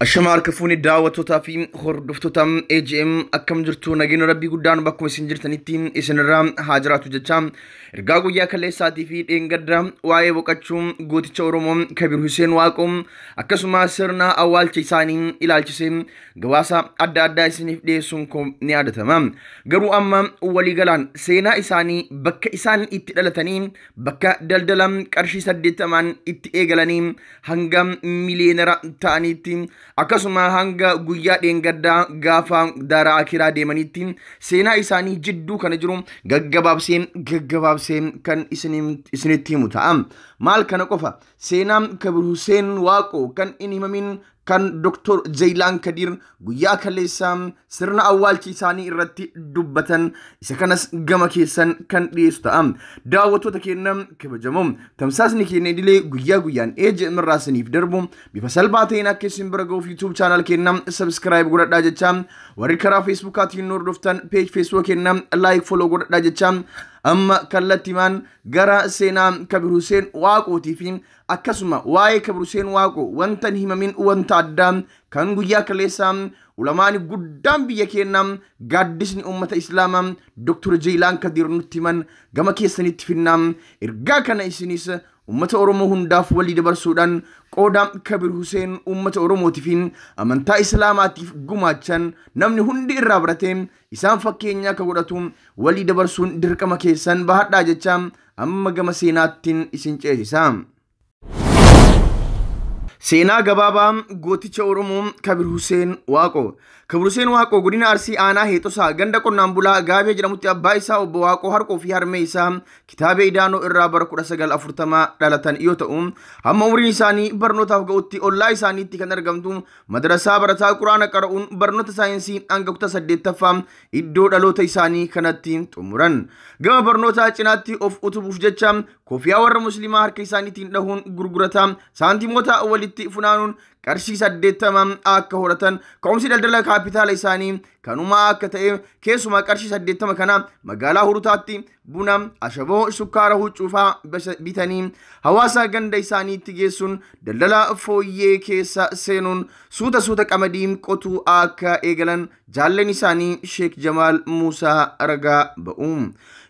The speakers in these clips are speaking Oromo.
Ashama harka fuuni daawwattootaa fi hordoftoota AGM akkam jirtu nageenya rabbii guddaan bakkuma isin jirtanitti isinirraa haa jiraatu jecha ergaa guyyaa kaleessaatii fi dheengadda waa'ee boqachuu gooticha Oromoo Kabir Hussein Waaqoo akkasuma sirna awwaalcha isaanii ilaalchisee gabaasa adda addaa isiniif dhiyeessuun kun ni yaadatama. Garuu amma waliigalaan seenaa isaanii bakka isaan itti dhalatanii bakka daldala qarshii 80 itti eegalanii hanga miliyeenara ta'aniitti akkasuma hanga guyyaa dheengaddaa gaafa daaraa akiraa deemanitti seenaa isaanii jidduu kana jiru gaggabaabsee kan isinitti himu ta'a. Maal kana qofa seenaa Kabir Hussein Waaqoo kan hin himamin kan Dr. Jailaan Kadir guyyaa kaleessaa sirna awwaalchi isaanii irratti dubbatan isa kanas gama keessan kan dhiyeessu ta'a. Daawwattoota keenya kabajamoo tamsaasni keenya idilee guyyaa guyyaan AGM irraa isiniif darbu bifa salphaa ta'een akka isin bira ga'uuf YouTube channel keenya subscribe godhadhaa jecha warri karaa Facebookaatiin nu hordoftan page Facebook keenya like follow godhadhaa jecha amma kallattimaan gara seenaa Kabir Hussein Waaqootii fi akkasuma waa'ee Kabir Hussein Waaqoo wanta hin himamin wanta addaa kan guyyaa kaleessaa ulamaani guddaan biyya keenyaa gaaddisni uummata Islaamaa Dr. Jailaan Kadir nutti himan gama keessanitti finnaa ergaa kana isinis uummata Oromoo hundaaf walii dabarsuudhaan qooda Kabir Hussein uummata Oromootii fi amantaa Islaamaatiif gumaachan namni hundi irraa baratee isaan fakkeenya akka godhatu walii dabarsuun dirqama keessan bahadhaa jecha amma gama seenaattiin isin ceesisa. Seenaa gabaabaa gooticha Oromoo Kabir Hussein Waaqoo. Kabir Hussein Waaqoo godina Arsii aanaa Heexosaa ganda qonnaan bulaa Gaabee jedhamutti abbaa isaa obbo Waaqoo Harqoo fi harmee isaa kitaaba Idaanoo irraa bara 1940 dhalatan yoo ta'u hamma umriin isaanii barnootaaf ga'utti ollaa isaaniitti kan argamtu madrasaa barataa quraana qara'uun barnoota saayinsii hanga kutaa 8ffaa iddoo dhaloota isaanii kanatti xumuran. Gama barnootaa cinaatti of utubuuf jecha kofiyaa warra musliimaa harka isaaniitiin dhahuun gurgurata saantimoota walitti funaanuun qarshii 80 akka horatan ka'umsi daldala kaapitaala isaanii kanuma akka ta'e keessumaa qarshii 80 kana magaalaa Hurutaatti buna ashaboo sukkaara huccuufaa bitanii hawaasa ganda isaaniitti geessuun daldala fooyyee keessa seenuun suuta suuta qamadii qotuu akka eegalan jaalleen isaanii Sheek Jamaal Muusaa ragaa ba'u.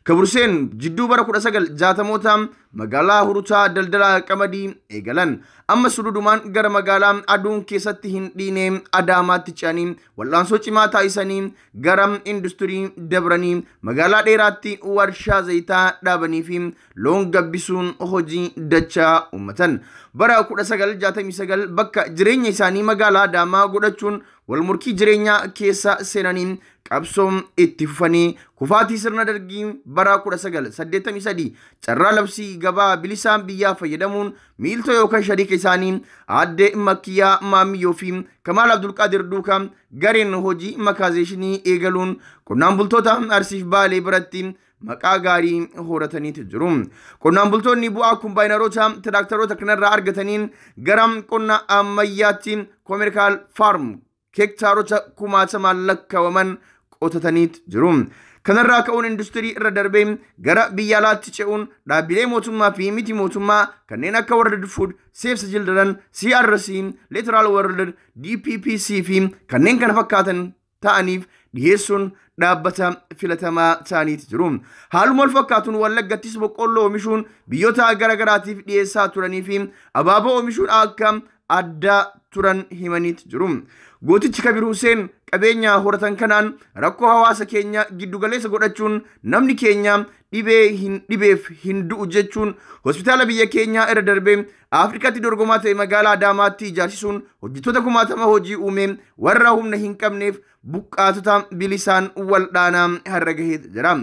Kabir Hussein jidduu bara 1960moota magaalaa Hurutaa daldala qamadii eegalan. Amma sududumaan gara magaalaa aduun keessatti hin dhiine Adaamaatti ce'anii wal'aansoo cimaa taasisanii gara industirii dabranii magaalaa dheeraatti warshaa zayitaa dhaabanii fi loon gabbisuun hojii dachaa uummatan. Bara 1969 bakka jireenya isaanii magaalaa Adaamaa godhachuun walmurkii jireenyaa keessa seenanii qabsoon itti fufanii kufaatii sirna dargii bara 1983 carraa labsii gabaa bilisaan biyyaa fayyadamuun miiltoo yookaan shariika isaanii aadde Makkiyaa Maamiyyoo fi Kamaal Abdulqaadir duukaa gareen hojii makaazeeshinii eegaluun qonnaan bultoota Arsiif Baalee biratti maqaa gaarii horataniitu jiru. Qonnaan bultoonni bu'aa kombaayinaroota tiraaktaroota kanarraa argataniin gara qonna ammayyaatti commercial farm hektaarota kumaatamaan lakkaa'aman qotataniitu jiru. Kanarraa ka'uun industirii irra darbee gara biyya alaatti ce'uun dhaabbilee mootummaa fi miti mootummaa kanneen akka World Food, Save the Children, CRC, Literal World, DPPC fi kanneen kana fakkaatan ta'aniif dhiyeessuun dhaabbata filatamaa ta'aniitu jiru. Haaluma wal fakkaatuun Wallaggattis boqqolloo oomishuun biyyoota garaagaraatiif dhiyeessaa turanii fi abaaboo oomishuun akka addaa turan himaniitu jiru. Gootichi Kabir Hussein qabeenya horatan kanaan rakkoo hawaasa keenya giddugaleessa godhachuun namni keenya dhibeef hin du'u jechuun hospitaala biyya keenyaa irra darbee Afrikaatti dorgomaa ta'e magaalaa Adaamaatti ijaarsisuun hojjettoota kumaatama hojii uume warra humna hin qabneef buqqaatota bilisaan waldhaanaa har'a gahee jira.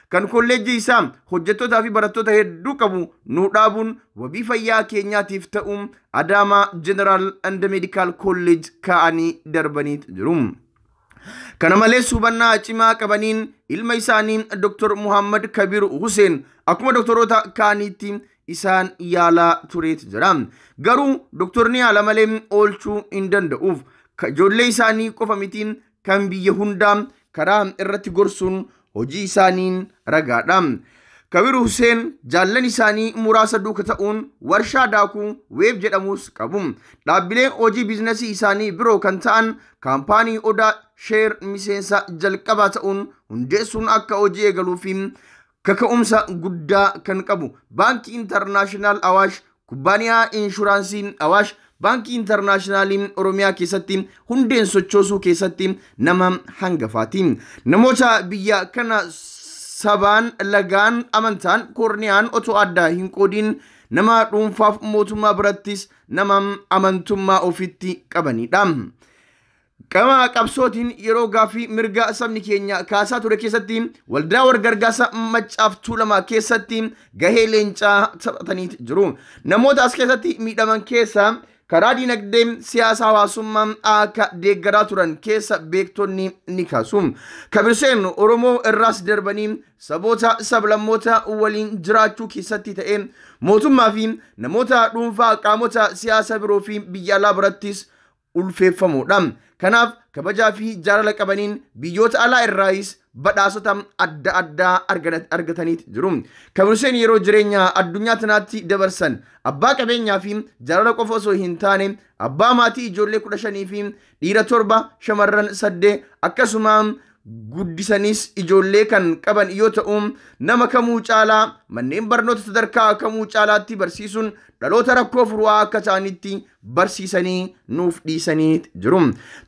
Kan kolleejjii isaa hojjettootaa fi barattoota hedduu qabu nu dhaabuun wabii fayyaa keenyaatiif ta'uun Adaamaa General and Medical College kaa'anii darbaniitu jiru. Kana malees hubannaa cimaa qabaniin ilma isaanii Dr. Muhammad Kabir Hussein akkuma doktoroota kaaniitti isaan yaalaa tureetu jira. Garuu doktorni yaala malee oolchuu hin danda'uuf ijoollee isaanii qofa mitiin kan biyya hundaa karaa irratti gorsuun hojii isaaniin ragaadha. Kabir Hussein jaallan isaanii muraasa duuka ta'uun warshaa daakuu Weeb jedhamus qabu. Dhaabbileen hojii biizinasii isaanii biroo kan ta'an kaampaanii Odaa Sheer miseensa jalqabaa ta'uun hundeessuun akka hojii eegaluu fi kaka'umsa guddaa kan qabu. Baankii Intarnaashinaal Awaash, kubbaaniyaa Inshuraansii Awaash, Baankii Intarnaashinaalii Oromiyaa keessatti hundeen sochoosuu keessatti nama hangafaati. Namoota biyya kana sabaan, lagaan, amantaan, korniyaan otoo addaa hin qoodiin nama dhuunfaaf mootummaa birattis nama amantummaa ofitti qabanidha. Qama qabsootiin yeroo gaaffii mirga sabni keenya kaasaa ture keessatti waldaa wargargaarsa Maccaaf Tuulamaa keessatti gahee leencaa taphatanii jiru. Namoota as keessatti miidhaman keessa karaa dinagdee siyaasa hawaasummaa akka deeggaraa turan keessa beektonni ni kaasu. Kabir Hussein Oromoo irraas darbanii saboota sablammoota waliin jiraachuu keessatti ta'ee mootummaa fi namoota dhuunfaa qaamota siyaasa biroo fi biyya alaa birattis ulfeeffamuudha. Kanaaf kabajaa fi jaalala qabaniin biyyoota alaa irraayis badhaasota adda addaa argataniit jiru. Kabir Hussein yeroo jireenya addunyaa tanaatti dabarsan abbaa qabeenyaa fi jaalala qofa osoo hin taane abbaa maatii ijoollee 15 fi dhiira 7 shamarran 8 akkasuma guddisanis ijoollee kan qaban yoo ta'u nama kamuu caalaa manneen barnoota sadarkaa kamuu caalaatti barsiisuun dhaloota rakkoo furu'aa akka ta'anitti barsiisanii nuuf dhiisanii jiru.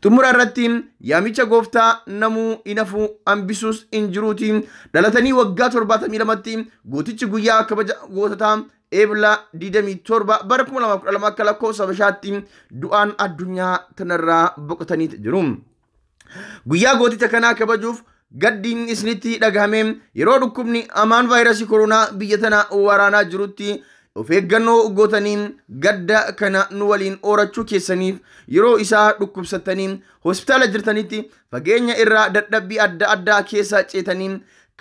Xumura irratti yaamicha gooftaa namuu inafu hambisuus hin jiruuti. Dhalatanii waggaa 72tti gootichi guyyaa kabaja goototaa Eebla 27 bara 2012 akka lakkoofsa Habashaatti du'aan addunyaa tanarraa boqotanii jiru. Guyyaa gooticha kanaa kabajuuf gaddiin isinitti dhagahame yeroo dhukkubni amaan vaayirasii koronaa biyya tana waraanaa jirutti of eeggannoo gootanii gadda kana nu waliin oorachuu keessaniif yeroo isaa dhukkubsatanii hospitaala jirtanitti fageenya irraa dadhabbii adda addaa keessa ceetanii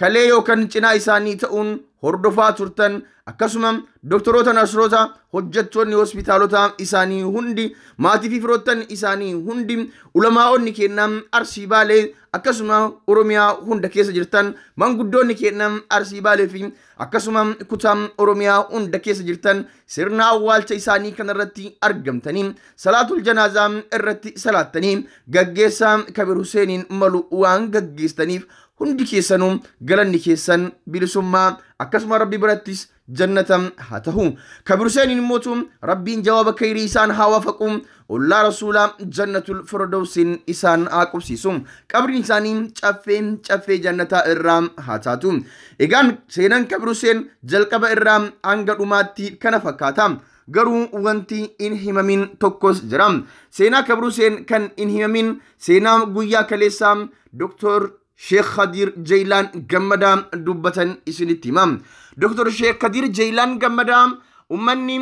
kalee yookaan cinaa isaanii ta'uun hordofaa turtan akkasuma doktoroota, narsoota, hojjettoonni hospitaalota isaanii hundi, maatii fi firoottan isaanii hundi, ulamaa'onni kennaa Arsii Baalee akkasuma Oromiyaa hunda keessa jirtan, manguddoonni kennaa Arsii Baalee fi akkasuma kutaa Oromiyaa hunda keessa jirtan sirna awwaalcha isaanii kanarratti argamtanii salaatul janaazaa irratti salaattanii gaggeessaa Kabir Huseeniin malu waan gaggeessitaniif hundi keessanuu galanni keessan bilisummaa akkasuma Rabbi birattis jannata haa ta'u. Kabir Huseeniin immoo Rabbiin jawaaba khayrii isaan haa waafaqu, ollaa rasuulaa jannatul firdawsiin isaan haa qubsiisu, qabriin isaanii caffee caffee jannataa irraa haa taatu. Egaan seenaan Kabir Huseen jalqaba irraa hanga dhumaatti kana fakkaata. Garuu wanti hin himamin tokkos jira. Seenaa Kabir Huseen kan hin himamin seenaa guyyaa kaleessaa Dr. Sheekh Khadir Jeylaan Gammadaa dubbatan isinitti hima. Dr. Sheekh Khadir Jeylaan Gammadaa uummanni,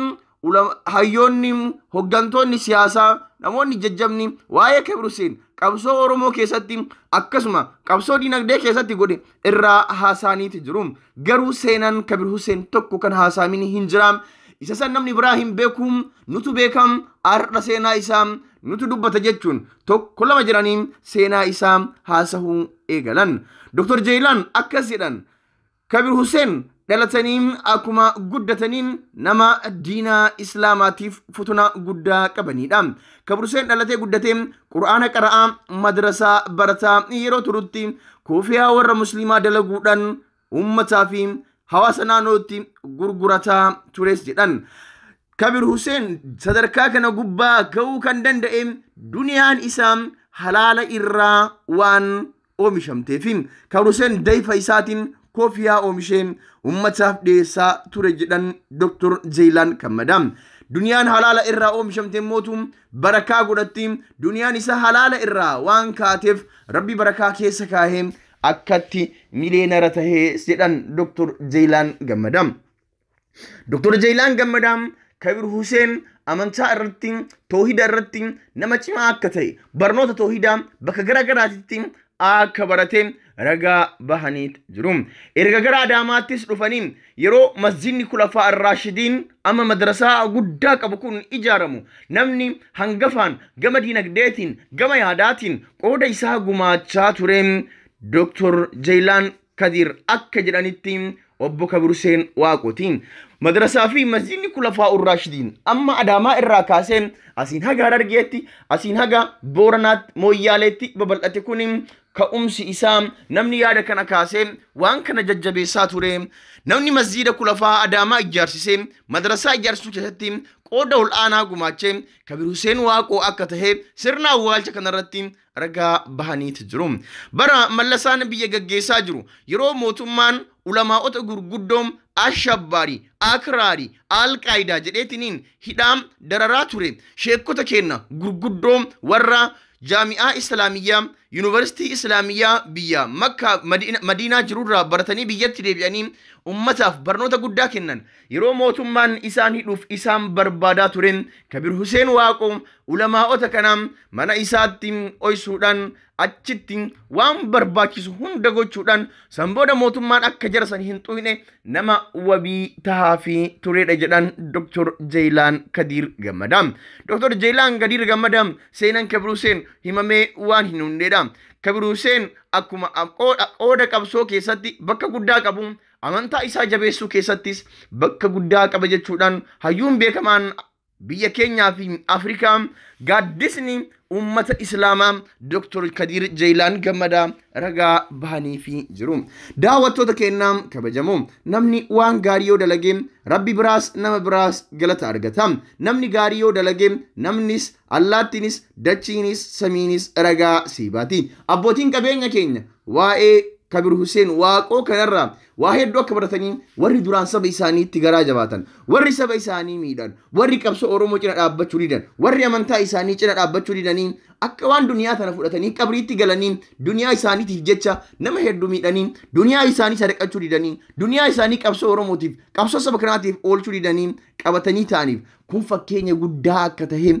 hayyoonni, hoggantoonni siyaasaa, namoonni jajjabni waa'ee Kabir Huseen qabsoo Oromoo keessatti akkasuma qabsoo dinagdee keessatti godhe irraa haasaaniiti jiru. Garuu seenaan Kabir Huseen tokko kan haasaamin hin jira. Isa san namni biraa hin beeku, nutu beekam, har'a seenaa isaa nutu dubbata jechuun tokko lama jedhanii seenaa isaa haasahuu eegalan. Dr. Jeylaan akkas jedhan: Kabir Huseen dhalatanii akkuma guddataniin nama diinaa Islaamaatiif futuna guddaa qabanidha. Kabir Huseen dhalatee guddatee Qur'aana qara'aa madrasaa barataa yeroo turutti koofiyaa warra musliimaa dalaguudhaan uummataa fi hawaasa naannootti gurgurataa tures jedhan. Kabir Huseen sadarkaa kana gubbaa ga'uu kan danda'e duniyaan isaa halaala irraa waan oomishamteefi Kabir Huseen dayfa isaatiin koofiyaa oomishee uummataaf dhiyeessaa ture jedhan Dr. Jeylaan Gammadaa. Duniyaan halaala irraa oomishamte mootu barakaa godhatti. Duniyaan isaa halaala irraa waan kaateef Rabbi barakaa keessa kaahee akkatti miliyeenara tahee jedhan Dr. Jeylaan Gammadaa. Dr. Jeylaan Gammadaa Kabir Huseen amantaa irratti, toohida irratti nama cimaa akka ta'e, barnoota toohidaa bakka gara garaatitti akka barate ragaa bahaniit jiru. Erga gara Adaamaattis dhufanii yeroo masjidni Kulafaa Raashidiin amma madrasaa guddaa qabu kun ijaaramu namni hangafaan gama dinagdeetiin gama yaadaatiin qooda isaa gumaachaa ture Dr. Jeylaan Kadir akka jedhanitti obbo Kabir Hussein Waaqootiin. Madrasaa fi masjidni Kulafaa'ur Raashidiin amma Adaamaa irraa kaasee asiin haga Harargeetti, asiin haga Booranaatti, Mooyyaaleetti babal'ate kun ka'umsi isaa namni yaada kana kaasee waan kana jajjabeessaa ture. Namni masjida Kulafaa Adaamaa ijaarsisee madrasaa ijaarsisuu keessatti qooda ol'aanaa gumaachee Kabir Hussein Waaqoo akka tahe sirna awwaalcha kanarratti ragaa bahaniiti jiru. Bara Mallasaan biyya gaggeessaa jiru yeroo mootummaan ulamaa'ota gurguddoo Ashabbaari, Akraari, Alqaayidaa jedheetiniin hidhaa dararaa ture. Sheekota keenya gurguddoo warra jaami'aa Islaamiyyaa, Yuunivarsiitii Islaamiyyaa biyya Makkaa Madiinaa jirurraa baratanii biyyatti deebi'anii ummataaf barnoota guddaa kennan. Yeroo mootummaan isaan hidhuuf isaan barbaadaa ture, Kabir Hussein Waaqoo ulamaa'ota kana mana isaatti oysuudhaan achitti waan barbaachisu hunda gochuudhaan san booda mootummaan akka jara san hin xuyne nama wabii tahaa fi turedha jedhan Dr. Jeelaan Kadiir Gammadaa. Dr. Jeelaan Kadiir Gammadaa seenaan Kabir Hussein himamee waan hin hundeedha. Kabir Hussein akkuma qooda qabsoo keessatti bakka guddaa qabu, amantaa isaa jabeessuu keessattis bakka guddaa qaba jechuudhaan hayyuun beekamaan biyya keenyaa fi Afrikaa gaaddisni ummata Islaamaa Dr. Kadiir Jeelaan Gammadaa ragaa bahanii fi jiru. Daawwattoota keenyaa kabajamoo, namni waan gaarii yoo dalage Rabbi biraas nama biraas galata argata. Namni gaarii yoo dalage namnis allaattiinis dachiinis samiinis ragaa sii baati. Abbootiin qabeenya keenya waa'ee Kabir Hussein Waaqoo kanarraa waa hedduu akka baratanii, warri duraan saba isaaniitti garaa jabaatan, warri saba isaanii miidhan, warri qabsoo Oromoo cina dhaabbachuu didan, warri amantaa isaanii cina dhaabbachuu didanii akka waan duniyaa tana fudhatanii qabriitti galanii duniyaa isaaniitiif jecha nama hedduu miidhanii, duniyaa isaanii sadaqachuu didanii, duniyaa isaanii qabsoo Oromootiif, qabsoo saba kanaatiif oolchuu didanii qabatanii ta'aniif kun fakkeenya guddaa akka tahe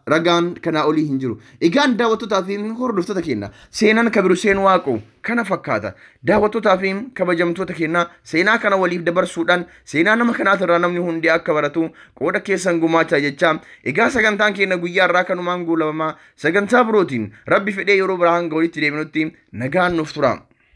ragaan kanaa olii hin jiru. Egaan daawwattootaa fi hordoftoota keenya, seenaan Kabir Hussein Waaqoo kana fakkaata. Daawwattootaa fi kabajamtoota keenya, seenaa kana waliif dabarsuudhaan seenaa nama kanaatirraa namni hundi akka baratu qooda keessan gumaachaa jecha. Egaa sagantaan keenya guyyaa irraa kanumaan goolabamaa, sagantaa birootiin Rabbi fedhee yeroo biraa hanga walitti deebinutti nagaan nuuf tura.